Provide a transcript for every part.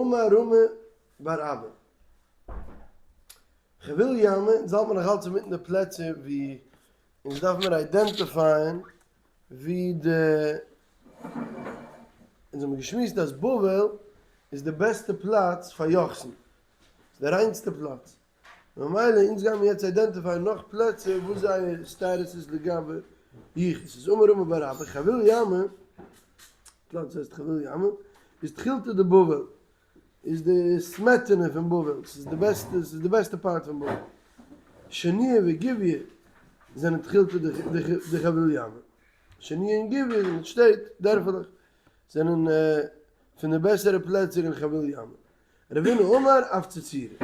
אמר רמי בר אבא. חביל ימא, אונז האלט מיר נאך אלץ אינמיטן די פלעצער ווי אונז דארף מיר identify ען ווי די, אונז האבן געשמועסט אז בבל איז די בעסטע פלאץ פאר יוחסין, ס'איז די ריינסטע פלאץ, ממילא אונז גיימיר יעצט identify ען נאך פלעצער וואס זייער status איז לגבי יחוס. איז אמר רמי בר אבא חביל ימא, פלאץ הייסט חביל ימא, איז תחילתא דבבל, איז די סמעטענע פון בבל, ס'איז די בעסטע, ס'איז די בעסטע part פון בבל. שניר וגביה זענען תחילתא דחביל ימא. שניר און גביה זענען שטעט, דערפעלעך, זענען פון די בעסערע פלעצער אין חביל ימא. רבינא אמר אף צוצירי.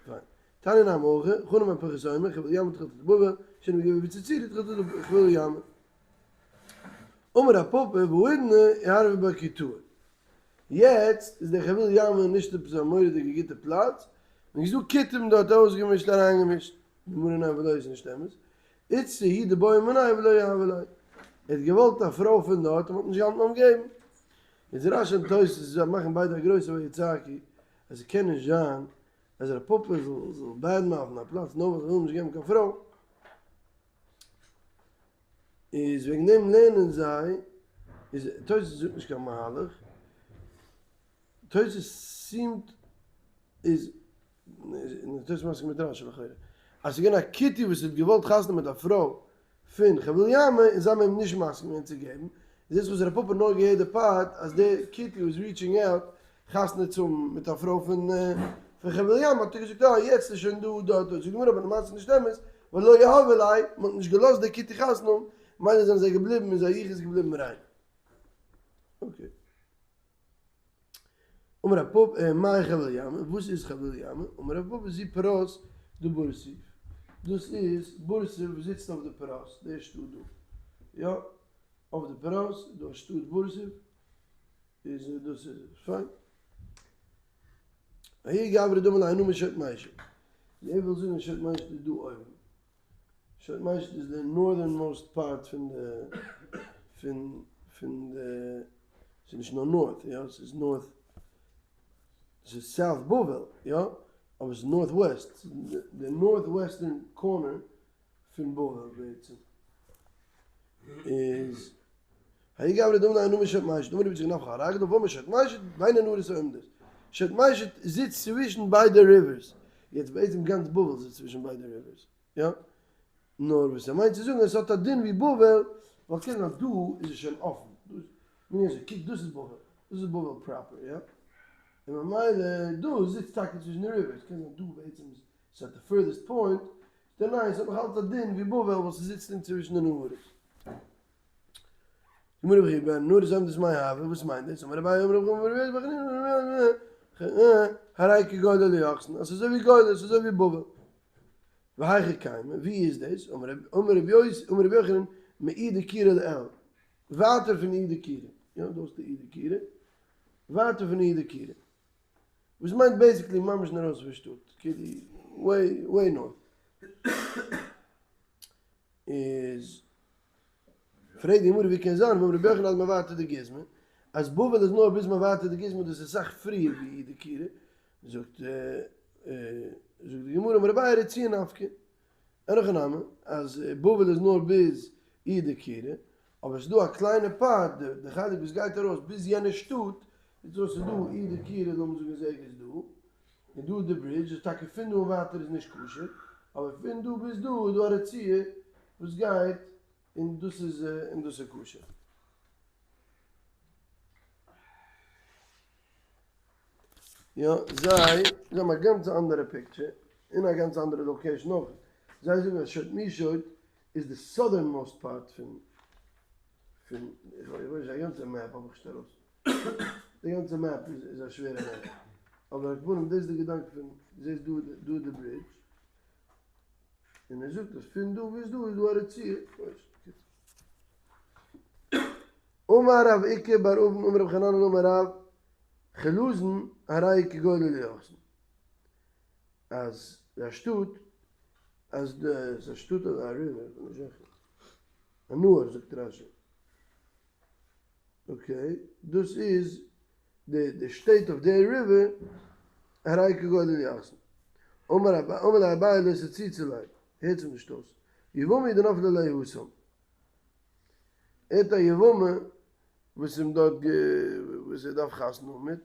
פיין. תניא נמי הכי, חנן בן פרחס אומר, חביל ימא תחילתא דבבל, שניר וגביה וצוצירי תחילתא דחביל ימא. אמר רב פפא והאידנא איערבו ביה כותאי. יעצט איז דער חביל ימא נישט עפעס א מורא'דיגע גוטע פלאץ, און איז דא כותים דארט אויסגעמישט אריינגעמישט, די גמרא ניין ולא איז נישט אמת, איצטער הוא דבעא מיניה ולא יהבו ליה, ער האט געוואלט א פרוי פון דארט און מ'האט נישט געהאלטן ביים געבן. איז רש"י און תוס' זיי מאכן ביידע א גרויסע ויצעקו אז ס'קען נישט זיין אז ר' פפא זאל זאל badmouth ן א פלאץ נאר ווייל זיי ווילן נישט געבן קיין פרוי. איז וועגן דעם לערנען זיי, איז תוס' זאגט נישט קיין מהלך, תוס' seemed איז, תוס' מסכים מיט רש"י לכאורה, אז ס'איז געווען א כותי וואס האט געוואלט חתונה מיט א פרוי פון חביל ימא און זיי האבן אים נישט מסכים געווען צו געבן, איז דאס וואס ר' פפא נאר געהערט די part אז דער כותי was reaching out חתונה צו האבן מיט א פרוי פון חביל ימא האט ער געזאגט אה יעצט איז שוין דא דארט זאגט די גמרא אבער למעשה איז נישט אמת ווייל לא יהבו ליה מען האט נישט געלאזט דער כותי חתונה האבן ממילא זענען זיי געבליבן און זייער יחוס איז געבליבן ריין. okay. אמר רב פפא מאי חביל ימא וואס איז חביל ימא? אמר רב פפא זו פרת דבורסף דאס איז בורסף וואס זיצט אויף די פרת די שטאט דא יא אויף די פרת איז דא א שטאט בורסף איז דאס איז פיין. ההוא גברא דאמר ליה אנא משוט משיט. ער וויל זאגן אז שוט משיט איז דא אויבן. שוט משיט איז די northernmost part פון די פון פון די ס'איז נישט נאר north יא ס'איז north ס'איז south בבל יא אבער ס'איז northwest די northwestern corner פון בבל בעצם איז ההוא גברא דאמר ליה אנא משוט משיט אמר רבי יצחק נפחא על רגליו ואמר שוט משיט בין הנהרות העומדות שוט משיט זיצט צווישן ביידע rivers יעצט בעצם גאנץ בבל זיצט צווישן ביידע rivers יא נאר וואס ער מיינט צו זאגן עס האט א דין ווי בבל ווייל קען זיין דא איז עס שוין אפן דא מיין איך קוק דאס איז בבל דאס איז בבל proper יא און ממילא דא זיצט טאקע צווישן די rivers קען זיין דא בעצם איז עס at the furthest point דער ניין ס'האט נאך אלץ א דין ווי בבל וואס ס'זיצט אינצווישן די נהרות. גמרא וכי בין נהרות העומדות מאי הוה, וואס מיינט דאס? אמר אביי אמר רב חמא בר יוסף בר חנינא הרי כגולה ליוחסין, אז ס'איז אזוי ווי גולה, ס'איז אזוי ווי בבל. והיכא קיימא, ווי איז דאס? אמר רבי יוחנן מאי דקירא לעיל, ווייטער פון אי דקירא, יא דא האסטו אי דקירא, ווייטער פון אי דקירא. וואס מיינט basically ממש ארויס פון שטאט, כאילו way way north. איז פרעגט די גמרא ווי קען זיין והאמר רבי יוחנן עד מעברתא דגיזמא, אז בבל איז נאר ביז מעברתא דגיזמא דאס איז אסאך פריער ווי אי דקירא, זאגט זאגט די גמרא אמר אביי רצועה נפקא, אין הכי נמי אז בבל איז נאר ביז אי דקירא, אבער עס איז דא א קליינע part, די חלק וואס גייט ארויס ביז יענע שטאט, איז דא ס'איז דא אי דקירא לאמיר זאגן איז ערגעץ דא, און דא איז די ברידזש, איז טאקע פון דא און ווייטער איז נישט כשר, אבער פון דא ביז דא איז דא א רצועה וואס גייט און דאס איז און דאס איז כשר. יא, זיי זיי האבן א גאנץ אנדערע picture, און א גאנץ אנדערע location אויך. זיי זאגן אז שוט מישוט איז די southernmost part פון פון, איך ווייס נישט א גאנצע map האב איך נישט ארויס. די גאנצע map איז א שווערע map. אבער על כל פנים דאס איז די געדאנק פון, זעסט דא דא איז די ברידזש. און ער זאגט אז פון דא ביז דא איז דא א רצועה. אמר רב איקא בר אבין אמר רבי חננאל אמר רב חלזון הרי כגולה ליוחסין אז א שטאט אז די איז א שטאט אדער א river איך בין נישט זיכער א נהר זאגט רש"י okay דאס איז. די די שטעט אויף די river הרי כגולה ליוחסין. אמר ליה אביי לא תציצו ליה, הערטס אים נישט אויס, יבמה הוא דנפלה ליה התם. ער האט א יבמה וואס אים דארט וואס ער דארף חתונה האבן מיט,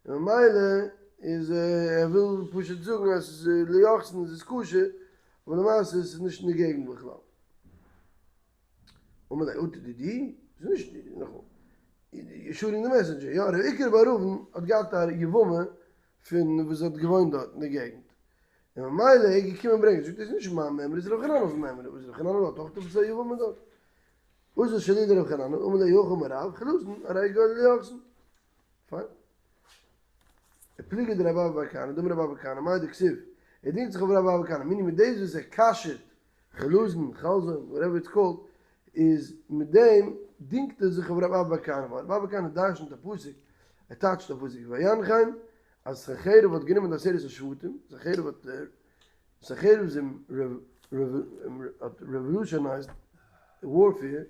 און ממילא איז ער וויל פשוט זאגן אז עס איז ליוחסין איז עס כשר, אבער למעשה איז עס נישט אין די געגנט בכלל. אמר ליה אטו דידי, ס'איז נישט נאכאמאל, you're shooting the messenger, יא ר' עיקרא בר אבין האט געהאט א יבמה פון וואס האט געוואוינט דארט אין די געגנט, און ממילא ער איז געקומען ברענגען, זאגט ער איז נישט מיין מימרא איז ר' חננאל'ס מימרא, וואס ר' חננאל האט אויך עפעס א יבמה דארט? אזל שליח דר' חננאל, אמר ליה הכי אמר רב, חלזון, הרי כגולה ליוחסין. פיין. ופליגא דרבי אבא בר כהנא, דאמר רבי אבא בר כהנא, מאי דכתיב, ער דינגט זיך אויף רבי אבא בר כהנא, מיני מיט דאס וואס ער כשר'ט חלזון, חלזון, whatever it's called, איז מיט דעם דינגט ער זיך אויף רבי אבא בר כהנא, ווייל רבי אבא בר כהנא דרשנ'ט א פסוק, ער טייטשט א פסוק, וינחם, אז סנחריב האט גענומען די עשרת השבטים, סנחריב האט סנחריב איז האט revolutionized warfare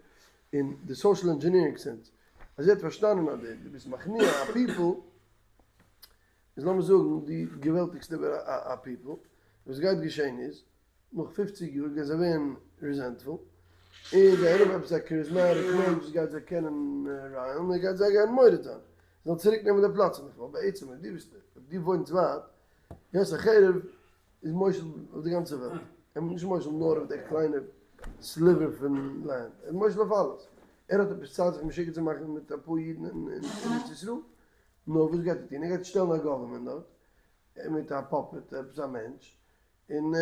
אין די social engineering sense, אז ער האט פארשטאנען אז דו ביסט מכניע א people, איז לאמיר זאגן דו געוועלטיגסט איבער א people, וואס גייט געשען איז, נאך פופציג יאר גייען זיי ווערן resentful, און זיי האבן עפעס א charismatic מענטש וואס גייט זיי קענען ריילן, און ער גייט זיי גיין מורד זיין, זיי זאלן צוריק נעמען די פלאץ פון דיך, ווייל בעצם אויב דו ביסט, אויב דו וואוינסט ווייט, יא סנחריב איז מושל אויף די גאנצע וועלט, ער איז נישט מושל נאר אויף די קליינע sliver פון לאנד, ער איז מושל אויף אלעס, ער האט עפעס צייט זיך משוגע צו מאכן מיט אפאר אידן אין ארץ ישראל? נאר וואס גייט ער טון? ער גייט שטעלן א government דארט, מיט א puppet, עפעס א מענטש, און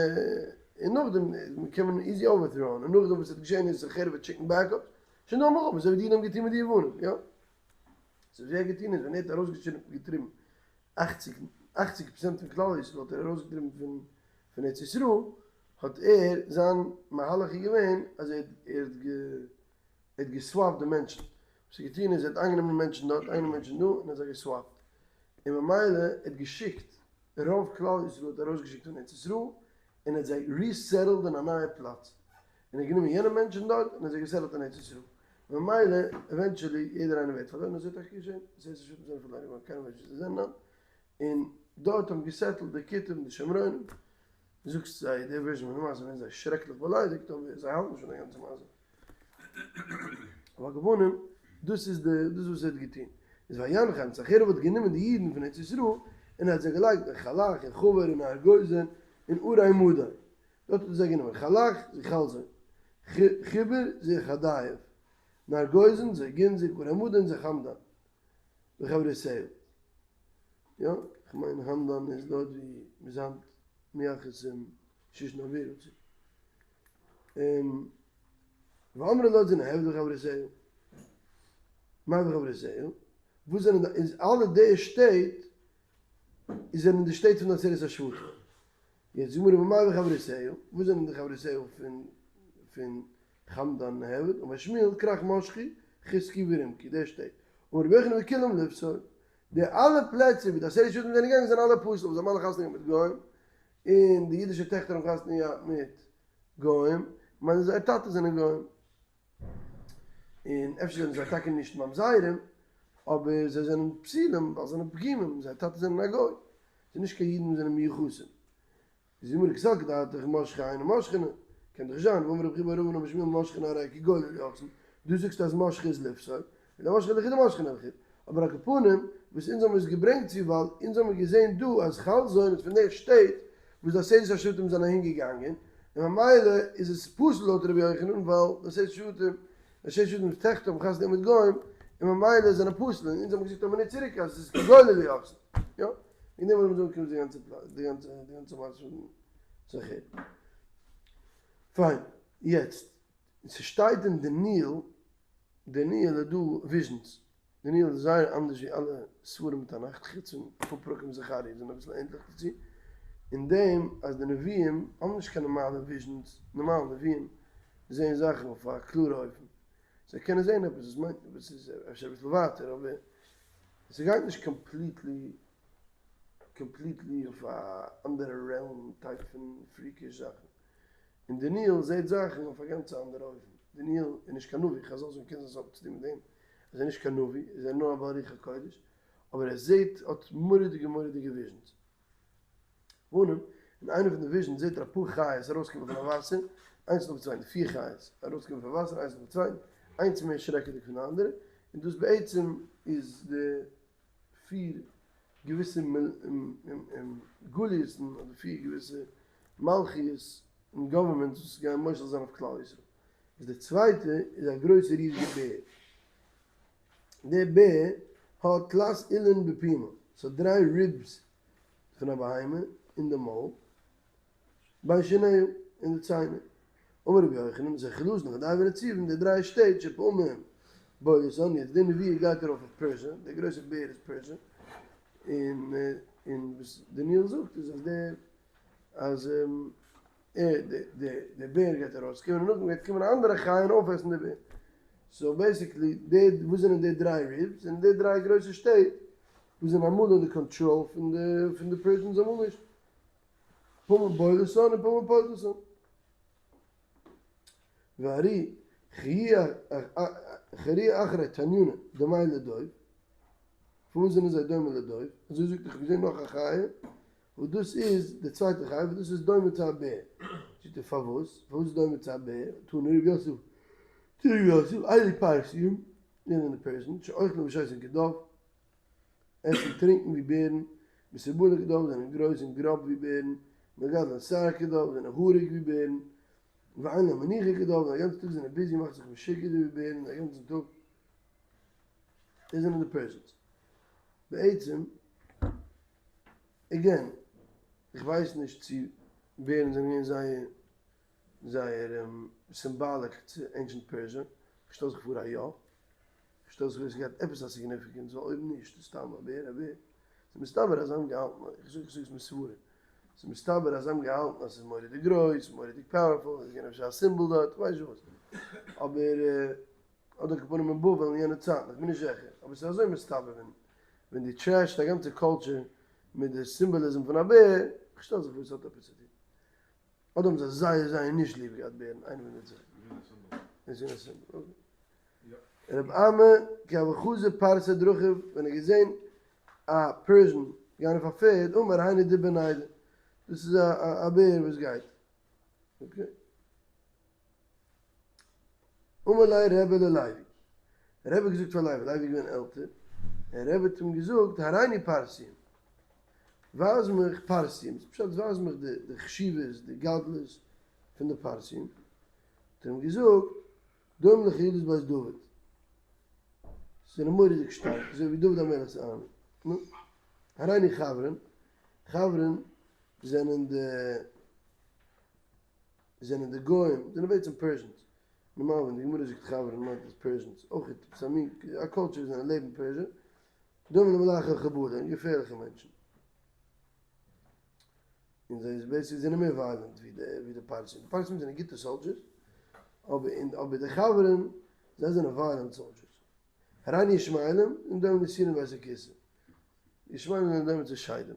און נאכדעם קען מען easy overthrow ען, און נאכדעם וואס וועט געשען איז סנחריב וועט שיקן backups, שוין דא א מלחמה, אזוי ווי די אידן האבן געטון מיט די יוונים, יא? so וואס ער האט געטון איז ווען ער האט ארויסגעטריבן אכציג אכציג פראצענט פון כלל ישראל האט ער ארויסגעטריבן פון פון ארץ ישראל, האט ער זיין מהלך איז געווען אז ער האט ער האט גע swap ט די מענטשן, וואס ער האט געטון איז ער האט איינגענומען מענטשן דארט איינגענומען מענטשן דא און האט זיי גע swap ט, און ממילא ער האט געשיקט רוב כלל ישראל האט ער ארויסגעשיקט פון ארץ ישראל און האט זיי resettled אין א נייע פלאץ, און ער האט גענומען יענע מענטשן דארט און האט זיי גע settle ט אין ארץ ישראל, ממילא eventually יעדער איינער ווערט פארלוירן, אזוי האט טאקע געשען, עשרת השבטים זענען פארלוירן געווארן, קיינער ווייסט נישט וואו זיי זענען היינט, און דארט האבן גע settle ט די כותים די שומרונים, זאגסט זיי די version פון די מעשה ווערן זיי שרעקליך באליידיגט אבער זיי האלטן נישט פון די גאנצע מעשה. אבער על כל פנים דאס איז די דאס וואס ער האט געטון איז וינחם סנחריב האט גענומען די אידן פון ארץ ישראל און ער האט זיי געלייגט אין חלח און חבור און נהר גוזן און ערי מדי דארט האט ער זיי גענומען חלח זה חלזון חבור זה חדייב נהר גוזן זה גינזג ערי מדי זה חמדן וחברותיה יא כ'מיין חמדן איז דארט ווי מ'איז היינט מייחס אים שושן הבירה צו. ואמרי לה זענען העבד וחברותיה, מאי וחברותיה, וואס זענען די, איז אלע די שטעט איז זענען די שטעט פון די עשרת השבטים, יעצט זאג מיר ומאי וחברותיה, וואס זענען די חברותיה פון פון חמדן און העבד, אמר שמואל כרך משכי חזקי ורמקי, די שטעט, אמר רבי יוחנן וכולם לפסול, די אלע פלעצער ווי די עשרת השבטים זענען געגאנגען זענען אלע פסול, זיי האבן אלע חתונה געהאט מיט גוים, און די אידישע טעכטער האבן חתונה געהאט מיט גוים, כ'מיין זייער טאטעס זענען גוים, און אפשר זענען זיי טאקע נישט ממזרים, אבער זיי זענען פסולים ווייל זיי זענען פגומים, זייער טאטעס זענען א גוי, זיי זענען נישט קיין אידן וואס זענען מיוחסים. איז די גמרא קא סלקא דעתך משכי היינו משכנא, קען דאך נישט זיין, והאמר רבי חייא בר אבין אמר שמואל משכנא הרי כגולה ליוחסין, דו זאגסט אז משכי איז לפסול, אלא משכי לחוד ומשכנא לחוד. אבער על כל פנים, וואס אונז האבן עס געברענגט צו ווייל אונז האבן געזען דא אז חלזון איז פון די שטעט וואס די עשרת השבטים זענען אהין געגאנגען, און ממילא איז עס פסול לויט רבי יוחנן ווייל די עשרת השבטים, די עשרת השבטים'ס טעכטער האבן חתונה מיט גוים, און ממילא זענען פסול, און אונז האבן געזאגט א מינוט צוריק אז עס איז כגולה ליוחסין. יא, וועגן דעם האבן מיר אנגעקומען צו די גאנצע פלאץ, די גאנצע, די גאנצע מעשה פון סנחריב. פיין, יעצט, ס'שטייט אין דניאל, דניאל איז דא visions, דניאל איז זייער אנדערש ווי אלע ספרים תנך, חוץ פון אפאר פרקים זכריה זענען אביסל ענדליך דערצו, אין דעם אז די נביאים האבן נישט קיין נארמאלע visions, נארמאלע נביאים זעען זאכן אויף א קלארע אופן, זיי קענען זען עפעס וואס מיינט וואס איז אפשר אביסל ווייטער אבער ס'גייט נישט completely completely אויף א אנדערע realm type פון freakish זאכן. און דניאל זעט זאכן אויף א גאנץ אנדערע אופן. דניאל איז נישט קיין נביא, חזל זאגן קען זיין ס'האט צוטון מיט דעם אז ער איז נישט קיין נביא, איז ער נאר א בעל רוח הקודש. אבער ער זעהט האט מורא'דיגע מורא'דיגע visions. ווארום אין איינע פון די visions זעהט ער אפאר חיות ארויסקומען פון א וואסער, איינס נאך די צווייטע, פיר חיות ארויסקומען פון וואסער איינס נאך די צווייטע, איינס מער שרעקעדיג פון די אנדערע, און דאס בעצם איז די פיר געוויסע גלות'ן אדער פיר געוויסע מלכיות און governments וואס גייען מושל זיין אויף כלל ישראל. איז די צווייטע איז א גרויסע ריזיגע בער. דער בער האט תלת אילין בפומיה, ס'האט דריי ribs פון א בהמה אין די מויל, בין שיניה, אין די ציינער. אמר רבי יוחנן, זה חילזון נהרדעא ונציבין, די דריי שטעט שפעמים בולטן, יעצט די נבואה גייט ארויף אויף Persia, דער גרויסער בער איז Persia, און און וואס דניאל זאגט איז אז דער אז ער די בער גייט ארויסקומען און נאכדעם גייט קומען א אנדערע חיה און אויפעסן די בער. so basically די וואס זענען די דריי ribs זענען די דריי גרויסע שטעט וואס זענען אמאל אין די קאנטראל פון די פון די Persians אמאל נישט. פעמים בולעתן און פעמים פולטתן. וארי חייא אחרי תניינא דמי לדוב, פארוואס זענען זיי דומה לדוב? אזוי זאגט איך האב געזען נאך א חיה וואס דאס איז די צווייטע חיה וואס דאס איז דומה צו א בער, זאגט ער פארוואס? פארוואס איז דומה צו א בער? תנא רב יוסף תנא רב יוסף אלו פרסיים זענען די Persian שאוכלים ושותים כדוב, עסן טרינקן ווי בערן, מסובלים כדוב זענען גרויס און גראב ווי בערן, מגדלין שער כדוב זענען האריג ווי בערן, ואין להם מנוחה כדוב און א גאנצן טאג זענען busy מאכן זיך משוגע ווי בערן א גאנצן טאג, דאס זענען די Persians. בעצם, again, איך ווייס נישט צו בערן זענען געווען זייער זייער symbolic צו ancient Persia, איך שטעל זיך פאר אז יא, איך שטעל זיך פאר עס האט געהאט עפעס א significance, ווייל אויב נישט איז סתם א בער א בער. ס'איז מסתבר אז זיי האבן געהאלטן, איך זאג איך זאג עס מסברה, ס'איז מסתבר אז זיי האבן געהאלטן אז ס'איז מורא'דיג גרויס, מורא'דיג powerful, ס'איז געווען אפשר א symbol דארט, איך ווייס נישט וואס. אבער אדער כפנים אין בבל אין יענע צייטן, איך בין נישט זיכער, אבער ס'איז אזוי מסתבר ווען ווען דו trash סט א גאנצע culture מיט די symbolism פון א בער, איך שטעל זיך פאר ס'האט עפעס צו טון. אדער האבן זיי זייער זייער נישט ליב געהאט בערן, איינע פון די צוויי. איז געווען א symbol, okay. רב אמי כי הוה חזי פרסי דרכיב, ווען ער האט געזען א Persian גיין אויף א פערד, אמר היינו דובא ניידא, דאס איז א בער וואס גייט. okay. אמר ליה רבי ללוי, רבי האט געזאגט פאר לוי, לוי איז געווען עלטער, און רבי האט אים געזאגט, הראני פרסיים, ווייז מיך פרסיים, פשט ווייז מיך די חשיבות, די גדלות פון די פרסיים, האט ער אים געזאגט, דומים לחיילות בית דוד, זיי זענען מורא'דיג שטארק, אזוי ווי דוד המלך'ס army, נו, הראני חברין, חברין זענען די. זענען די גוים, זענען בעצם Persians, נארמאל ווען די גמרא זאגט חברין מיינט עס Persians, אויך עפעס א מין א culture וואס זענען לעבן Persia, דומה למלאכי חבלה, געפערליכע מענטשן. און זיי איז basically זענען מער violent ווי די ווי די פרסים, די פרסים זענען גוטע soldiers, אבער און אבער די חברין זיי זענען violent soldiers. הראני ישמעאלים און דומה לסורים בית הכסא, ישמעאלים זענען דומה צו שדים.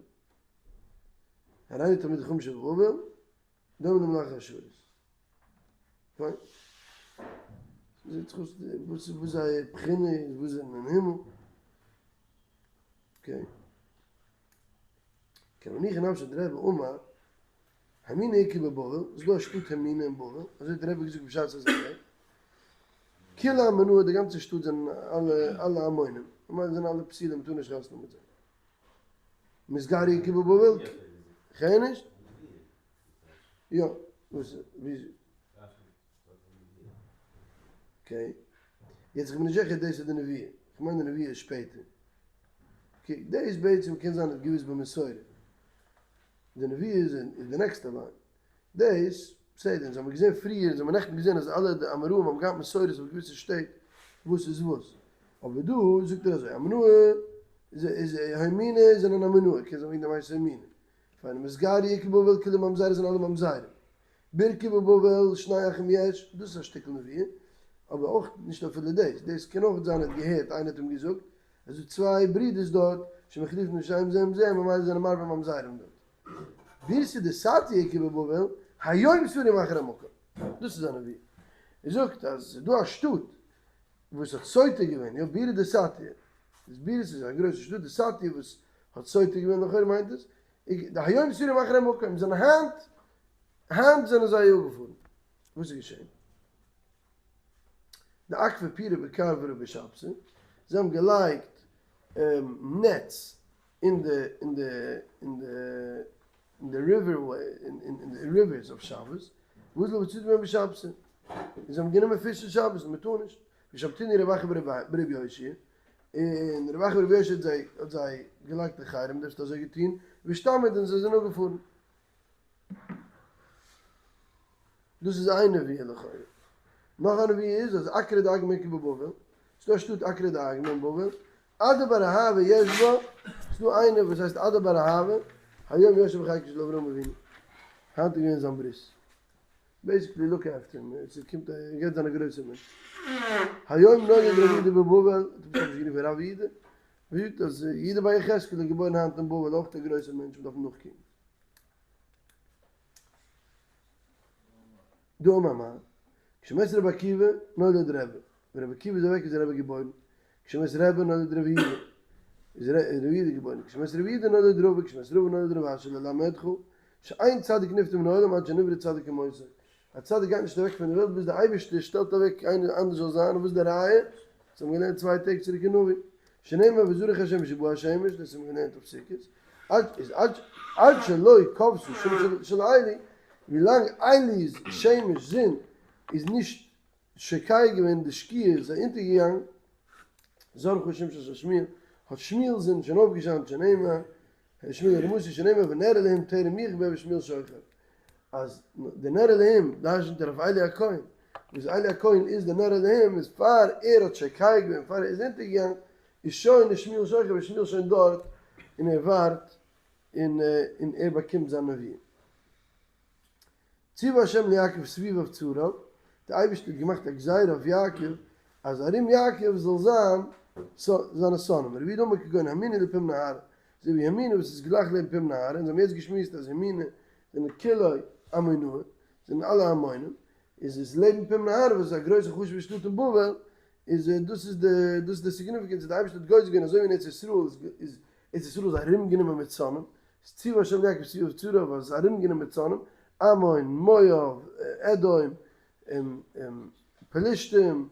הראני תלמידי חכמים שבבבל, דומה למלאכי השרת. פיין. זעט זיך אויס וואס וואס זייער בחינה איז, וואס זענען אין הימל. okay. כי הוה ניחא נפשיה דרבי אמר, הימנא איכא בבבל, ס'איז דא א שטאט הימנא אין בבל, אזוי האט דער רבי געזאגט בשעת ער איז אוועק. כולה עמונאי, די גאנצע שטאט זענען אלע אלע עמונים, ממילא זענען אלע פסולים, מ'טאר נישט חתונה מיט זיי. מסגריא איכא בבבל, כ'הער נישט. יא, וואס ווי okay, יעצט איך בין נישט זיכער דאס איז די נבואה, איך מיין די נבואה איז שפעטער. okay, דאס בעצם קען זיין האט געוויסט במסורה. די נבואה איז אין די נעקסטע line. דאס, בסדר, אונז האבן געזען פריער, אונז האבן נעכטן געזען אז אלע די אמוראים האבן געהאט מסורות אויף געוויסע שטעט וואס איז וואס. אבער דא זאגט ער אזוי, אמנואה איז הימנא זענען אמנואה, קען זיין וועגן דעם הייסט עס הימנא. פיין, מסגריא איכא בבל כולהו ממזרי זענען אלע ממזרים. בירקא בבבל שני אחים יש, דאס איז א שטיקל נבואה, אבער אויך נישט אפילו דאס, דאס קען אויך זיין ער האט געהערט איינער האט אים געזאגט אז דא צוויי ברידערס דארט שמחליפין נפשיהם זה עם זה ממילא זענען מרבה ממזרים דארט. בירתא דסאטיא איכא בבבל היום סרים אחר המקום, דאס איז א נבואה. ער זאגט אז ס'איז דא א שטאט וואס האט סותר געווען, יא בירתא דסאטיא. איז בירת איז א גרויסע שטאט דסטיא וואס האט סותר געווען לכאורה מיינט עס, דהיום סרים אחרי מקום זענען היינט היינט זענען זיי אפגעפארן, וואס איז געשען? דעקבי פירי בכרברא בשבתא, זיי האבן געלייגט נעץ אין די אין די אין די אין די ריווער וועי אין די ריווערס אויף שבת, ואזלו וצדו בהו בשבתא, און זיי האבן גענומען פיש אין שבת און מען טאר נישט, ושבתינהו רב אחא ברבי יאשיה, און רב אחא ברבי יאשיה האט זיי האט זיי געלייגט אין חרם, דו האסט אזוי געטון, ואשתמיט און זיי זענען אפגעפארן. דאס איז איין נבואה לכאורה. נאך א נבואה איז אז עקרא דאגמא איכא בבבל, ס'איז דא א שטאט עקרא דאגמא אין בבל, אדא בר אהבה יש בה, ס'איז דא איינער וואס הייסט אדא בר אהבה, היום יושב בחיקו של אברהם אבינו, היינט איז געווען זיין ברית. basically look after him, ס'קומט ער גייט זיין א גרויסער מענטש. היום נולד רבי יהודה בבבל, דו ביסט נישט גערופן רבי יהודה? ווי זאגט אז יהודה בר יחזקאל איז געבוירן היינט אין בבל, אויך א גרויסער מענטש, מ'דארף אים נאכקוקן. דאמר מר, כשמת רבי עקיבא נולד רבי, ווען רבי עקיבא איז אוועק איז רבי געבוירן, כשמת רבי נולד רבי יהודה, איז רבי יהודה געבוירן, כשמת רבי יהודה נולד רבא, כשמת רבא נולד רב אשי ללמדך, שאין צדיק נפטר מן העולם עד שנברא צדיק כמותו, א צדיק גייט נישט אוועק פון די וועלט ביז דער אייבערשטער שטעלט אוועק איינער אנדערש זאל זיין, און וואס איז די ראיה? דאס האבן מיר געלערנט צוויי טעג צוריק אין נביא, שנאמר וזרח השמש ובא השמש, דאס האבן מיר געלערנט אויף סוכות, עד איז עד עד שלא כבתה שמשו של עלי, ווילאנג עלי'ס שמש זון איז נישט שוקע געווען די שקיעה איז זיי אונטערגעגאנגען, זרחה שמשו של שמואל, האט שמואל'ס זון שוין אויפגעשיינט שנאמר, שמואל הרמתי שנאמר ונר אלהים טרם יכבה ושמואל שוכב, אז די נר אלהים דרשנ'ט ער אויף עלי הכהן, וואס עלי הכהן איז די נר אלהים, איז פאר ער האט שוקע געווען פאר ער איז אונטערגעגאנגען, איז שוין איז שמואל שוכב איז שמואל שוין דארט און ער ווארט און און ער באקומט זיין נבואה. ציוה השם ליעקב סביביו צריו, די אייבערשטער האט געמאכט א גזירה אויף יעקב אז ארום יעקב זאל זיין זיינע שונאים, רבי יהודה אמר כגון המיני לפום נהרא, אזוי ווי המיני וואס איז גלייך לעבן פום נהרא, אונז האבן יעצט געשמועסט אז המיני זענען כולהו עמונאי, זענען אלע עמונים, איז עס לעבן פום נהרא וואס איז א גרויסע חשובע שטאט אין בבל, איז דאס איז די דאס איז די significance אז די אייבערשטער האט גוזר געווען אזוי ווי אין ארץ ישראל איז ארץ ישראל איז ארומגענומען מיט שונאים, איז ציוה השם ליעקב סביביו צריו אז עס איז ארומגענומען מיט שונאים, עמון, מואב, אדום, און פלישתים,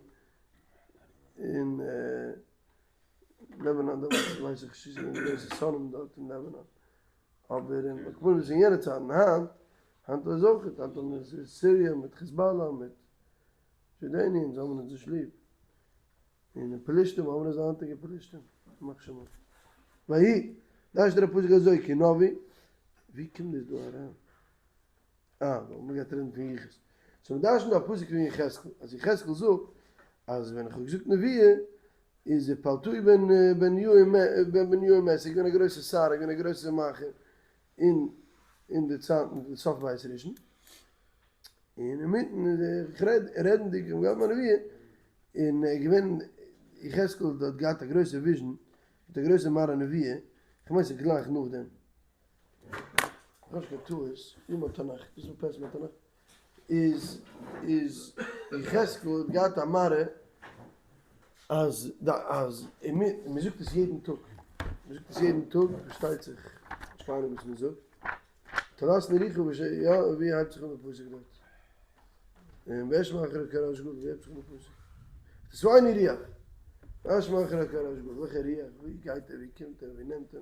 און לבנון דעמאלטס ווייס איך נישט צו ס'איז געווען גרויסע שונאים דארט אין לבנון, אבער אין מקומות אין יענע צייטן, היינט היינט איז אויך, היינט האבן מיר סיריע מיט חיזבאלא מיט דזשארדעניע אונז האבן אונז נישט ליב. און די פלישתים האבן אונז היינטיגע פלישתים, ימח שמם. ויהי, דרש'ט דער פסוק אזוי, כי נביא, ווי קומט דאס דא אריין? אה, ווייל מ'גייט רעדן פון יחוס. so מ'דרש'נט דא א פסוק פון יחזקאל, אז יחזקאל זאגט אז ווען איך האב געזאגט נבואה, איז פלטאי בן בניהו מת, ער איז געווען א גרויסער שר, ער איז געווען א גרויסער מאכער אין אין די צייטן פון סוף בית ראשון, און אינמיטן איז ער איך רעד רעדנדיג און געהאט מיין נבואה, און ער איז געווען יחזקאל האט געהאט א גרויסע vision, מיט א גרויסע מראה נבואה, כ'מיין ס'איז גלייך נאכדעם, כ'האב נישט קיין טעות, יומא תנך, דאס איז פרשת תנך, איז איז יחזקאל האט געהאט א מראה אז אז מען זאגט עס יעדן טאג, מען זאגט עס יעדן טאג, פארשטייט זיך, נישט קיין אהנונג וואס מען זאגט, תלת נריחו וש יא ווי הייבט זיך אן די פסוק דארט? און ואשמע אחרי קרש גדול ווי הייבט זיך אן די פסוק? תשאני רוח ואשמע אחרי קרש גדול וועלכע רוח? ווי גייט ער? ווי קומט ער? ווי נעמט ער?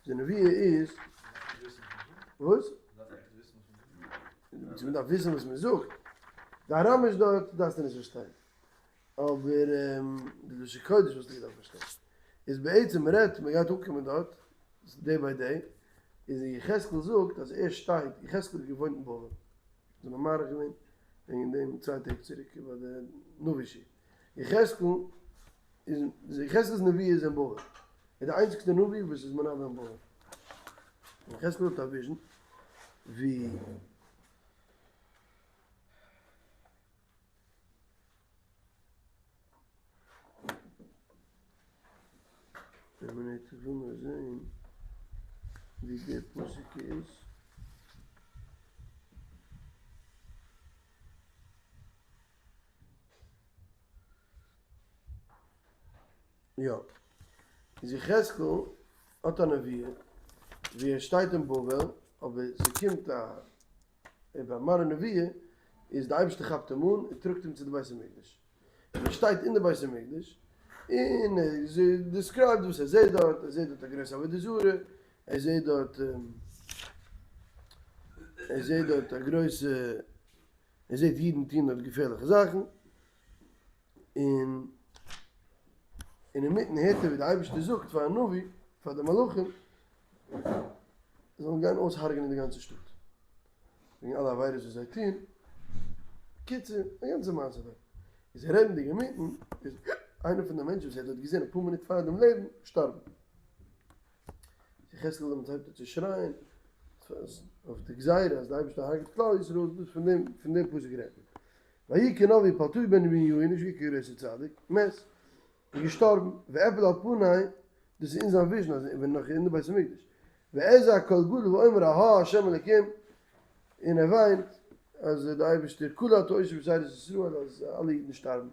די נבואה איז וואס? מען דארף וויסן וואס מען זאגט. די אראמיש דארט דארפסטו נישט פארשטיין. אבער די לשון קודש וואלסטו געדארפט פארשטיין. איז בעצם מען רעדט מען גייט אנקומען דארט, day by day, איז יחזקאל זאגט אז ער שטייט, יחזקאל האט געוואוינט אין בבל. זענען מיר מאריך געווען וועגן דעם צוויי טעג צוריק ביי די נביא שיעור. יחזקאל איז יחזקאל'ס נבואה איז אין בבל. ער איז די איינציגסטע נביא וואס איז מנבא אין בבל. יחזקאל האט א vision ווי איין מינוט איך וויל נאר זעהן ווי די פסוק איז. יא. איז יחזקאל האט א נבואה ווי ער שטייט אין בבל, אבער ס'קומט א ביי מראה נבואה איז די אייבערשטער כאפט אים אן און טראגט אים צו די בית המקדש, און ער שטייט אין די בית המקדש און ער describe ט וואס ער זעט דארט, ער זעט דארט א גרויסע עבודה זרה, ער זעט דארט ער זעט דארט א גרויסע ער זעט אידן טון דארט געפערליכע זאכן, און אינמיטן הערט ער ווי די אייבערשטער זאגט פארן נביא, פאר די מלאכים, זיי זאלן גיין אויסהרג'נען די גאנצע שטאט, וועגן אלע עבירות וואס זיי טוהן, קיצור, א גאנצע מעשה דארט, איז רעדנדיג אינמיטן, איז איינער פון די מענטשן וואס ער האט דארט געזען אפאר מינוט פאר דעם לעבן, געשטארבן. יחזקאל דעמאלטס הייבט אן צו שרייען אויף די גזירה אז די אייבערשטער הרג'ט כלל ישראל, דאס פון דעם פון דעם פסוק רעדט מען. ויהי כנביא פלטאי בן בניהו, נישט ווי קיין גרויסער צדיק, מת, איז געשטארבן, ואפל על פני, דאס איז אין זיין vision אז ווען נאך אין די בית המקדש, ואזעק קול גדול ואומר אהה ה' אלקים, און ער וויינט אז די אייבערשטער כלה אתה עושה בשארית ישראל אז אלע אידן שטארבן.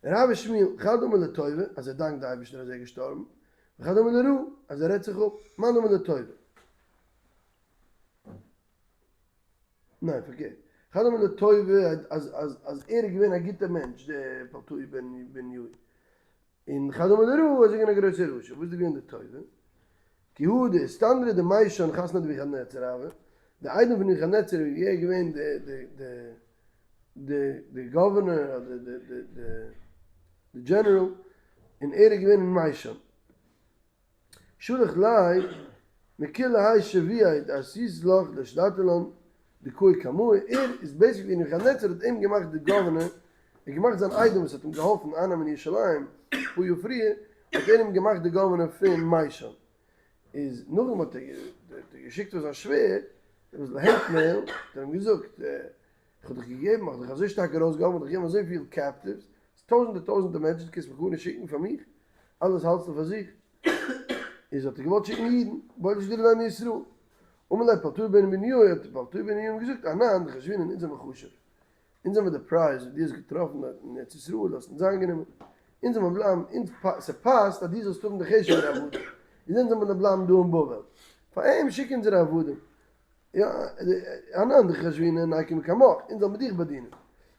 רב ושמואל, חד אמר לטובה, אז ער דאנקט די אייבערשטער אז ער איז געשטארבן, וחד אמר לרעה, אז ער רעדט זיך אפ, מאן דאמר לטובה. ניין פארקערט, חד אמר לטובה אז אז אז ער איז געווען א גוטער מענטש דער פלטאי בן יאיר, און חד אמר לרעה אז ער איז געווען א גרויסער רשע, וואס איז געווען די טובה? כי הא דאיסתנדרא דמישן חתניה דנבוכדנצר הוה, די איידעם פון נבוכדנצר איז ער געווען די די די די די גאווערנער אדער די די די די דזשענעראל, און ער איז געווען אין מיישאן. שלח ליה מכולא האי שביעי דעשית לך לשלטה לן דקאי קמאי, ער איז basically נבוכדנצר האט אים געמאכט די גאווערנער, ער האט געמאכט זיין איידעם וואס האט אים געהאלפן אייננעמען ירושלים אפאר יאר פריער, האט ער אים געמאכט די גאווערנער פון מיישאן, איז נאכדעם האט ער געשיקט פאר זיין שווער, ער זאל hate mail, האט ער אים געזאגט, איך האב דיך געגעבן, איך האב דיך אזוי שטארק ארויסגעהאלפן, איך האב דיך געגעבן אזויפיל captives, טויזענטער טויזענטער מענטשן, דו קענסט מיך גארנישט שיקן פאר מיך, אלעס האלטסטו פאר זיך. איז האט ער געוואלט שיקן אידן, בעי לאשדורי לן מישראל. אמר ליה פלטאי בן בניהו, האט פלטאי בן בניהו אים געזאגט, אנן דחשבינן אונז זעמער חשוב, אונז זעמער די prize וואס דו האסט געטראפן דארט אין ארץ ישראל, האסט אונז איינגענומען, אונז זאל מען בלייבן, אונז ס'פאסט אז דו זאלסט האבן די חשוב'ערע עבדים, איז אונז זאל מען בלייבן דא אין בבל, פאר אים שיק אונזערע עבדים, יא, אנן דחשבינן ניקום קמך, אונז זאל מען דיך באדינען,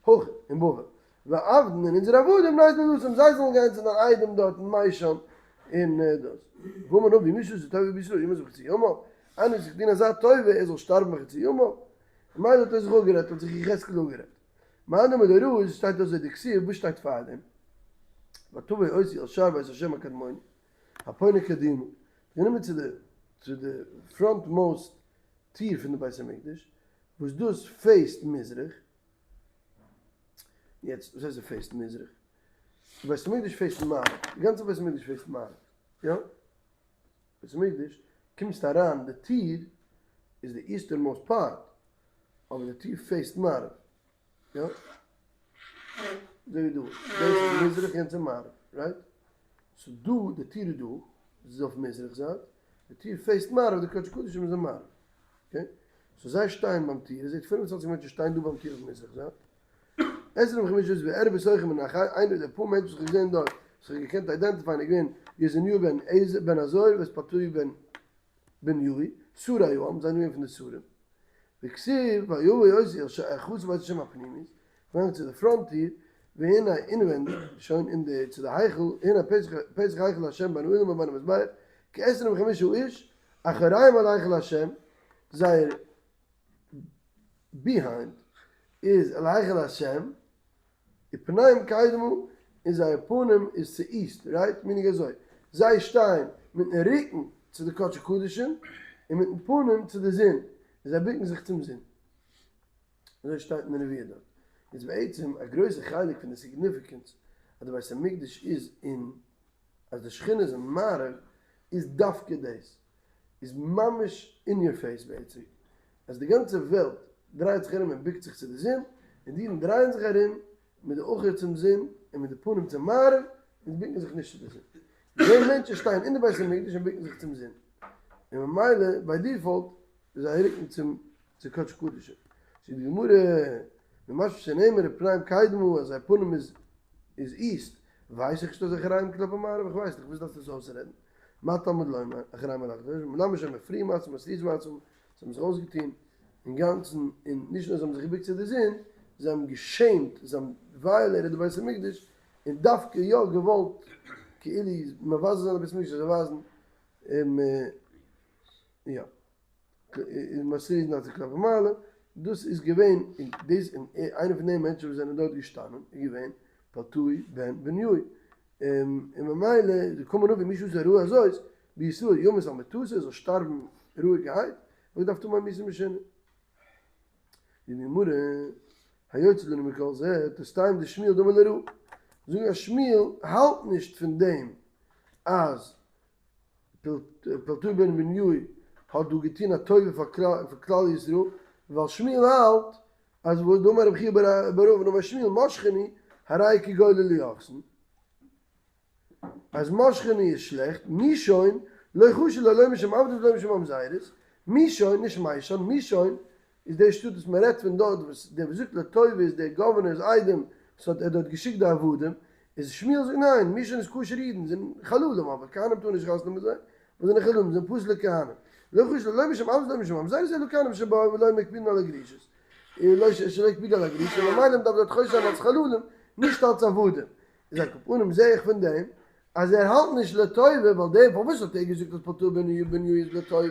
הכא, אין בבל, ועבדין און אונזערע עבדים ניזלו התם, זיי זאלן גיין צו דיין איידעם דארט אין מיישאן, און דאס. ואמר נביא מי שעשה טובה בישראל ימות בחצי ימיו, איינער וואס איך דין אזא טובה ער זאל שטארבן בחצי ימיו, ממילא האט ער זיך אפגערעדט, האט זיך יחזקאל אפגערעדט. מאן דאמר לרעה איז שטייט אזוי די כתיב, וואס שטייט פארדעם? ותבא אותי אל שער בית השם הקדמוני, הפונה קדימה, גענומען צו די צו די front most טיר פון די בית המקדש, וואס דאס face ט מזרח, יעצט וואס הייסט די face ט מזרח? די בית המקדש face ט מערב, די גאנצע בית המקדש face ט מערב, יא? בית המקדש קומסט אריין די טיר איז די eastern most part, אבער די טיר face ט מערב, יא? אזוי ווי דא, דאס איז מזרח יענץ איז מערב, right? so דא, די טיר איז דא, דאס איז אויף מזרח זייט, די טיר face ט מערב, די קודש קדשים איז אין מערב, okay? so זיי שטייען ביים טיר, איר זעט 25 מענטשן שטייען דא ביים טיר אויף מזרח זייט, עשרים וחמשה איז וערב בתוכם מן החי, איינער די פאר מענטשן וואס איך האב געזען דארט, וואס איך האב געקענט identify ען איז געווען יזניהו בן עזר בן עזור ואת פלטאי בן בניהו, שרי העם, זיי זענען געווען פון די שרים. וכתיב ויבא אותי אל שער חצר בית השם הפנימית, געגאנגען צו די front טיר, והנה אינווענדיג, שוין אין די צו די היכל, הנה פתח היכל השם בין האולם ובין המזבח, כעשרים וחמישה איש, אחוריהם אל היכל השם, זייער behind איז אל היכל השם, ופניהם קדמה, און זייער פנים איז צו east, right? meaning אזוי, זיי שטייען מיטן רוקן צו די קדשי קדשים, און מיטן פנים צו די זון, און זיי בוקן זיך צום זון. אזוי שטייט אין די נבואה דארט. איז בעצם א גרויסע חלק פון די significance אז די בית המקדש איז אין, אז די שכינה איז אין מערב, איז דווקא דאס. איז ממש in your face בעצם. אז די גאנצע וועלט דרייט זיך ארום און בוקט זיך צו די זון, און די אידן דרייען זיך ארום מיט די אחור צום זון און מיט די פנים צום מערב, און בוקן זיך נישט צו די זון. די מענטשן שטייען אין די בית המקדש און בוקן זיך צום זון, און ממילא by default איז זייער רוקן צום צו קדש קדשים. זאגט די גמרא, ממשמע שנאמר ופניהם קדמה אז זייער פנים איז איז east. ווייס איך נישט אז אחוריים כלפי מערב, איך ווייס נישט, וואס דארפסטו עס אויסרעדן? מה תלמוד לומר, אחוריים מלאכת השם, מלמד שהם מפריעים עצמם, מסריזים עצמם, זיי האבן זיך אויסגעטון אינגאנצן, און נישט נאר זיי האבן זיך געבוקט צו די זון, זיי האבן געשעמט, זיי האבן violated די בית המקדש, און דווקא יא געוואלט כאילו מבזה זיין די בית המקדש, זיי ווייזן יא. איז מסריז נאצי כלפי מעלה, דאס איז געווען און דאס און איינער פון די מענטשן וואס זענען דארט געשטאנען איז געווען פלטאי בן בניהו, און ממילא איז געקומען נביא מי שעשה רעה הזאת בישראל ימות על מיטתו ער זאל שטארבן רואיגערהייט, וואס דארף טון מיתה משונה? די גמרא, היוצא לנו מכל זה, תסתיים דשמואל דאמר לרעה, זאגן אז שמואל האלט נישט פון דעם אז פלטאי בן בניהו האט דא געטון א טובה פאר כלל ישראל, ווייל שמואל האלט אז וואס דאמר רבי חייא בר אבין אמר שמואל משכני הרי כגולה ליוחסין, אז משכני איז שלעכט, מישון לא חשו לו לא משום עבדות ולא משום ממזרות, מישון, נישט מיישון, מישון איז די שטאט וואס מען רעדט פון דארט וואס דער וואס זאגט לטובה איז דער גאווערנער'ס איידעם וואס האט ער דארט געשיקט די עבדים, איז שמואל זאגט ניין, מישון איז כשר אידן, זענען חללים אבער כהנים טארן נישט חתונה מיט זיי, וואס זענען חללים זענען פסול'ע כהנים, לא חשוב לא משום עבדות לא משום ממזרות אלא כהנים שבאו ולא מקפידין על הגרושות, לא שלא הקפידו על הגרושות, ממילא מען דארף דארט חושש זיין אלס חללים נישט אלס עבדים, איז על כל פנים זעה איך פון דעם אז ער האלט נישט לטובה ווייל דער פארוואס האט ער געזאגט אז פלטאי בן בניהו איז לטובה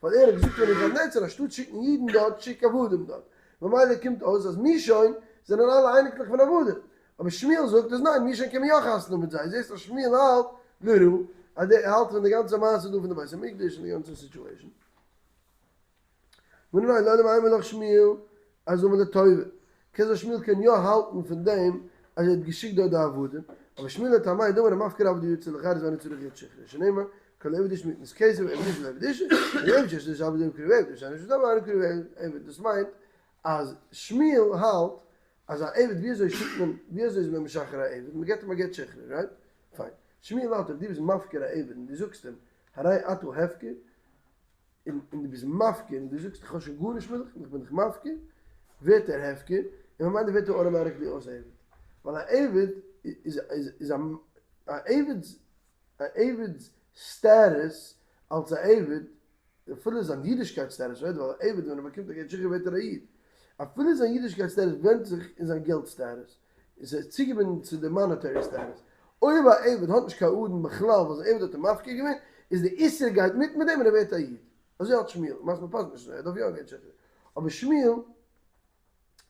ווייל ער האט געזאגט פאר נבוכדנצר אנשטאט שיקן אידן דארט שיק עבדים דארט ממילא קומט אויס אז מישון זענען אלע אייניקלעך פון עבדים אבער שמואל זאגט אז ניין מישון קען מען יא חתונה מיט זיי זעסט אז שמואל האלט לרעה אז ער האלט פון די גאנצע מעשה דא פון די בית המקדש און די גאנצע situation. נו ניין לעולם אימא לך שמואל אז אמר לטובה, קען זיין שמואל קען יא האלטן פון דעם אז ער האט געשיקט דארט די עבדים, אבער שמואל לטעמיה דאמר המפקיר עבדו יצא לחירות ואינו צריך גט שחרור, שנאמר כל עבד איש מקנת כסף עבד איש ולעבד איש, ועבד שיש לו עבד קרוי עבד ושאינו שיש לו עבד אינו קרוי עבד, דאס מיינט אז שמואל האלט אז א עבד ווי אזוי שיקט מען ווי אזוי איז מען משחרר א עבד, מען געבט אים א גט שחרור, right? פיין. שמואל האלט אויב דו ביסט מפקיר א עבד און דו זאגסט אים הרי אתה הפקר, און דו ביסט מפקיר און דו זאגסט איך האב שוין גארנישט מיט דיך און איך בין דיך מפקיר, ווערט ער הפקר, און ממילא ווערט ער automatically אויס עבד. ווייל א עבד איז איז א א עבד'ס א עבד'ס status אלס א עבד, אפילו זיין אידישקייט status, right? ווייל א עבד ווען ער באקומט א גט שחרור ווערט ער א איד. אפילו זיין אידישקייט status ווענדט זיך אין זיין געלט status. איז ער צוגעבינדן צו די monetary status. אויב א עבד האט נישט קיין אדון בכלל ווייל זיין עבד האט אים מפקיר געווען, איז די איסור גייט מיט מיט דעם און ער ווערט א איד. אזוי האלט שמואל. למעשה מען פסק'נט נישט אזוי, ער דארף יא גיין טשעפען. אבער שמואל,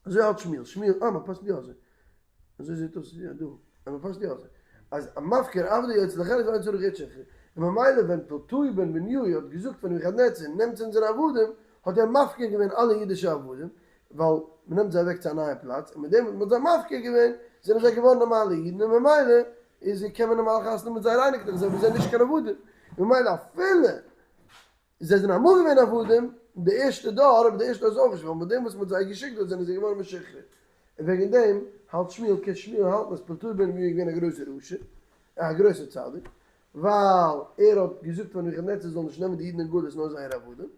אזוי האלט שמואל. שמואל, אה מען פסק'נט יא אזוי. אזוי זעט אויס יא דא. אז מען פסק'נט יא אזוי. אז א מפקיר עבדו יוצא לחירות ואינו צריך גט שחרור. און ממילא ווען פלטאי בן בניהו האט געזאגט פאר נבוכדנצר נעמטס אונזערע עבדים, האט ער מפקיר געווען אלע אידישע עבדים, ווייל מען נעמט זיי אוועק צו א נייע פלאץ, און מיט דעם וואס מען האט זיי מפקיר געווען, זענען זיי געווארן נארמאלע אידן, און ממילא איז קען מען נארמאל חתונה מיט זייערע אייניקלעך, זיי זענען נישט קיין עבדים, און ממילא אפילו זיי זענען אמאל געווען עבדים, אין די ערשטע דור, אבער די ערשטע דור איז אויך נישט, ווייל מיט דעם וואס מען האט זיי געשיקט דארט זענען זיי געווארן משוחרר, און וועגן דעם האלט שמואל, קען שמואל האלטן אז פלטאי בן בניהו איז געווען א גרויסער רשע, א גרויסער צדיק, ווייל ער האט געזאגט פאר נבוכדנצר זאל נישט נעמען די אידן אין גלות נאר זייערע עבדים.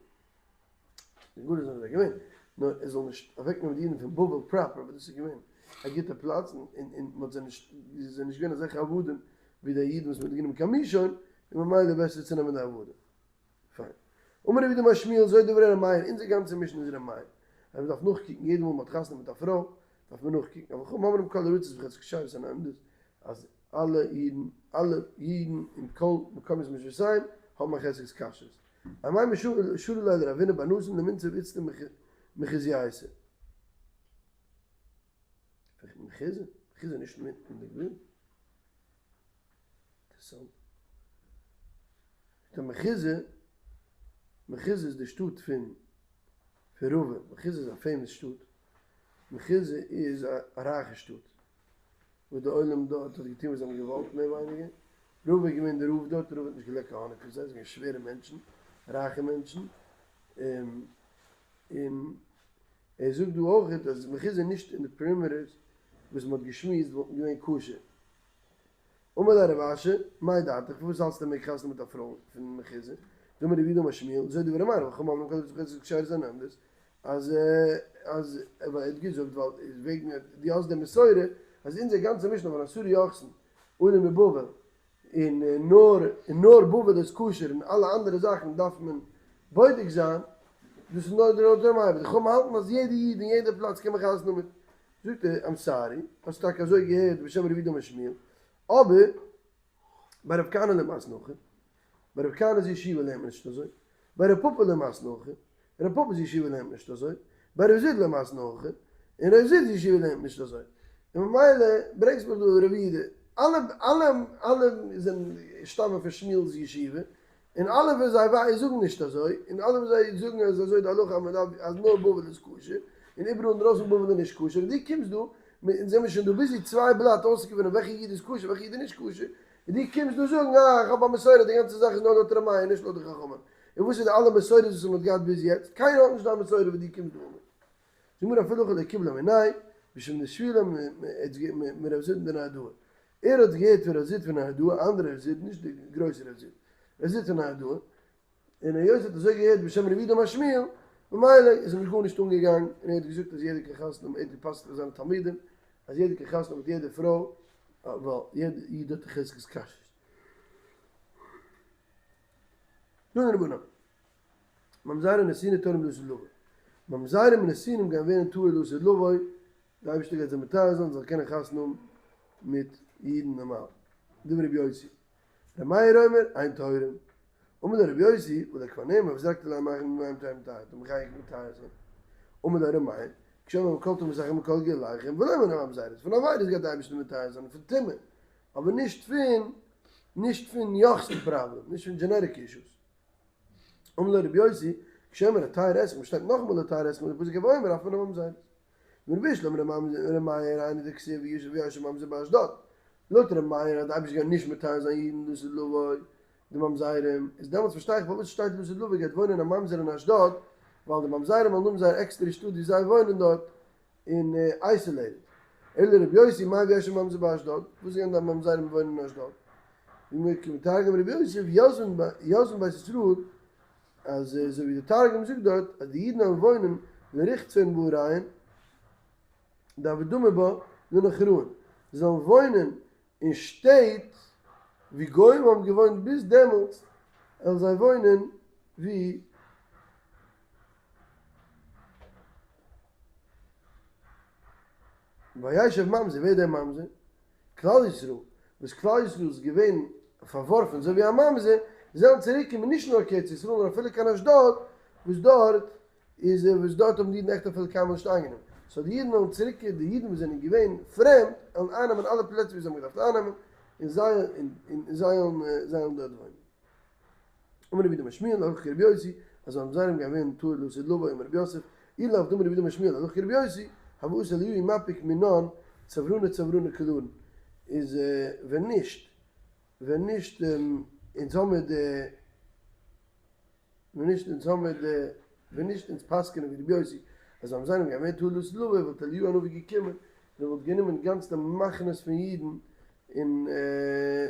די גלות זענען זיי געווען, נאר ער זאל נישט אוועקנעמען די אידן פון בבל proper, וואס דאס איז געווען א גוטע פלאץ, און און מען האט זיי נישט, זיי זענען נישט געווען אזעלכע עבדים ווי די אידן וואס מען האט גענומען קיין מישון, און ממילא בעסער צו נעמען די עבדים. פיין. אמר רבי יהודה אמר שמואל זו דברי ר' מאיר, אונזער גאנצע משנה איז ר' מאיר, אז מען דארף נאכקוקן יעדע מאל מען האט חתונה מיט א פרוי, דארף מען נאכקוקן, אבל חכמים אומרים כל ארצות בחזקת כשרות הן עומדות, אז אלע אידן, אלע אידן אין כל מקומות מושבותיהם האבן א חזקת כשרות. אמאי משרי ליה לרבינא בר נתן למינסב איצתא מחוזייתא. מחוזא? מחוזא איז נישט אינמיטן די גבול? אינטערעסאנט. די מחוזא, מחוזא איז די שטאט פון פון רבא, מחוזא איז א famous שטאט, מחוזא איז א רייכע שטאט. וואס די עולם דארט האט געטון וואס זיי האבן געוואלט מער ווייניגער, רבא איז געווען די רב דארט, רבא האט נישט געלעקט קיין האניג פון זיי, זיי זענען געווען שווערע מענטשן, רייכע מענטשן, און ער זאגט דא אויך אז מחוזא איז נישט אין די perimeters וואס מען האט געשמועסט וואלטן געווען כשר. אמר ליה רב אשי, מאי דעתך, פארוואס האלטסטו מעג חתונה מיט א פרוי פון מחוזא? דאמר רב יהודה אמר שמואל, זו דברי ר' מאיר, וחכמים אומרים כל ארצות בחזקת כשרות הן עומדות, אז אז ער האט געזאגט ווייל וועגן דו האסט די מסורה אז אונזער גאנצע משנה פון עשרה יוחסין עלו מבבל, און נאר און נאר בבל איז כשר און אלע אנדערע זאכן דארף מען בודק זיין, דאס איז נאר לויט ר' מאיר, די חכמים האלטן אז יעדע איד אין יעדע פלאץ קען מען חתונה האבן מיט, זאגט ער, I'm sorry, האסט טאקע אזוי געהערט בשם רבי יהודה אמר שמואל, אבער ביי רב כהנא למתנ הכי, ביי רב כהנא'ס ישיבה לערנט מען נישט אזוי, ביי רב פפא למתנ הכי, רב פפא'ס ישיבה לערנט מען נישט אזוי, ביי רב זיד למתנ הכי, און רב זיד'ס ישיבה לערנט מען נישט אזוי, און ממילא ברענגסט מיך דא רב יהודה, אלע אלע אלע זענען שטאמען פון שמואל'ס ישיבה, און אלע פון זיי וויי זאגן נישט אזוי, און אלע פון זיי זאגן אז אזוי די הלכה אז מען דארף אז נאר בבל איז כשר, און איבעראל אינדרויסן בבל איז נישט כשר, און דו קומסט דא, אונז זעמיר שוין דא busy צוויי בלאט אויסצוגעפינען וועלכע איד איז כשר וועלכע איד איז נישט כשר, און דו קומסט דא זאגן אה איך האב א מסורה די גאנצע זאך איז נאר לויט ר' מאיר נישט לויט די חכמים, און וואס איז די אלע מסורות וואס מען האט געהאט ביז יעצט, קיינער האט נישט דיין מסורה וואס דו קומסט דא אן מיט. זאג מיר אפילו כדי קיבלה מיני' בשם די שבילה מרב זיד דנהרדעא, ער האט געהערט פון רב זיד פון נהרדעא, א אנדערע רב זיד, נישט די גרויסע רב זיד, רב זיד פון נהרדעא, און היות ער האט אזוי געהערט בשם רבי יהודה אמר שמואל, ממילא איז אים גארנישט אנגעגאנגען, און ער האט געזאגט אז יעדער קען חתונה האבן, ער האט גע'פסק'נט פאר זיינע תלמידים אז יעדער קען חתונה האבן מיט יעדע פרוי, ווייל יעדע איד האט א חזקת כשרות. תנו רבנן, ממזרים נתינים טהורים לעתיד לבוא, ממזרים און נתינים גייען ווערן טהור לעתיד לבוא, די אייבערשטער גייט זיי מטהר זיין זיי זאלן קענען חתונה האבן מיט אידן נארמאל. דברי רבי יוסי. ר' מאיר אומר, אין טהורים. אמר לו רבי יוסי, ולא כבר נאמר וזרקתי למים מים טהורים טהרתם, איך גיי מטהר זיין. אמר לו ר' מאיר, כשאומר מכל טומאתכם מכל גלוליכם, ולא מן הממזרות, פון עבירות גייט די אייבערשטער מטהר זיין, פון טומאה, אבער נישט פון נישט פון יוחסין פראבלעם, נישט פון genetic issues. אמר לו רבי יוסי, כשאומר לטהר אתכם, שטייט נאכאמאל לטהר אתכם אין די פסוק ואומר אף מן הממזרות. ובשלמא ר' מאיר היינו דכתיב וישב ממזר באשדוד, לויט ר' מאיר אז די אייבערשטער גייט נישט מטהר זיין אידן לעתיד לבוא די ממזרים, איז דעמאלטס פארשטיי איך פארוואס שטייט לעתיד לבוא גייט וואוינען א ממזר אין אשדוד, ווייל די ממזרים וועלן האבן זייער עקסטערע שטאט ווי זיי וואוינען דארט און isolated. אלא רבי יוסי מאי וישב ממזר באשדוד, וואס גייען די ממזרים וואוינען אין אשדוד? ווי כמתרגם רבי יוסי יתבין בית ישראל אז אזוי ווי די תרגום זאגט דארט אז די אידן וועלן וואוינען לרחצון בעריהון דהוו דמי בה לנוכראין, זיי זאלן וואוינען אין שטעט ווי גוים האבן געוואוינט ביז דעמאלטס, וועלן זיי וואוינען ווי. וישב ממזר, ווער איז דער ממזר? כלל ישראל, וואס כלל ישראל איז געווען פארווארפן אזוי ווי א ממזר, זיי זענען צוריק געקומען נישט נאר קיין ארץ ישראל נאר אפילו קיין אשדוד, וואס דארט איז וואס דארט האבן די אידן עכט אפילו קיינמאל נישט איינגענומען, so די אידן וועלן צוריק די אידן וואס זענען געווען פרעמד וועלן אייננעמען אלע פלעצער ווי זיי האבן געדארפט אייננעמען, און זיי און זיי וועלן דארט וואוינען. אמר רב יהודה אמר שמואל הלכה כרבי יוסי, אז ממזרים גייען ווערן טהור לעתיד לבוא, אמר רב יוסף, אי לאו דאמר רב יהודה אמר שמואל הלכה כרבי יוסי, הוה אתי אליהו מפיק מינן צוורנא צוורנא כולהון, איז ווען נישט, ווען נישט אונז האמיר די, ווען נישט אונז האמיר די, ווען נישט אונז פסק'ענען ווי רבי יוסי, אז ממזרים גייען ווערן טהור לעתיד לבוא, וואלט אליהו הנביא געקומען און ער וואלט גענומען גאנצע מחנות פון אידן און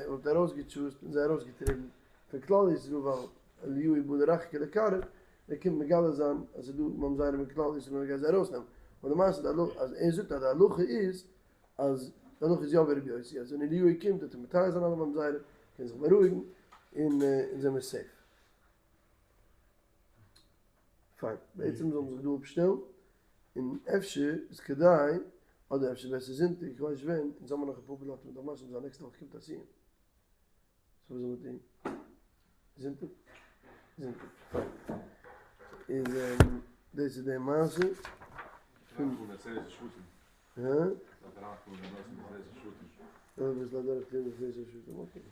וואלט ארויסגעטשוזט און זיי ארויסגעטריבן פון כלל ישראל ווייל אליהו בא לרחקי לקרב, ער קומט מגלה זיין אז ס'איז דא ממזרים אין כלל ישראל און ער גייט זיי ארויסנעמען, אבער למעשה די הלכה אז ער זאגט אז די הלכה איז אז די הלכה איז יא ווי רבי יוסי אז ווען אליהו קומט וועט ער מטהר זיין אלע ממזרים, קען זיך בארואיגן און אונז זעמיר safe. פיין, בעצם זאל מען זיך דא אפשטעלן, און אפשר איז כדאי, אדער אפשר בעסער זונטאג, איך ווייס נישט ווען, אונז האמיר נאך אפאר בלאט מיט א משלים זיין נעקסטע וואך קומט א סיום. so וואס זאל מען טון? זונטאג? זונטאג, פיין. איז דאס איז די מעשה פון. הא? אביסל אדורכטון די עשרת השבטים, okay.